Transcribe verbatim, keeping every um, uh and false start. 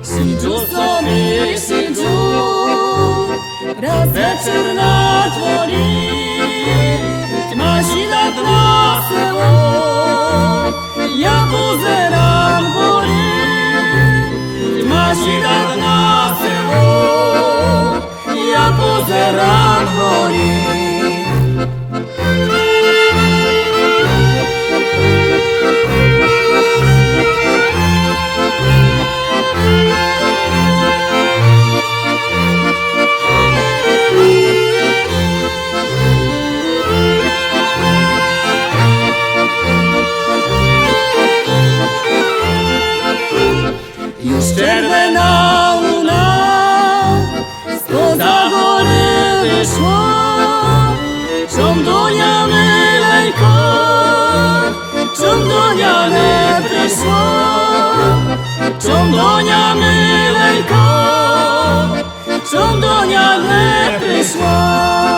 Сиджу собі, сиджу, раз вечер на дворі, тьма сідат на село, я позерам горі, тьма сідат на село, я позерам горі. Юж червена луна споза гори вышла, чом до ня, миленько, чом до ня не пришла, чом до ня, миленько, чом до ня не пришла.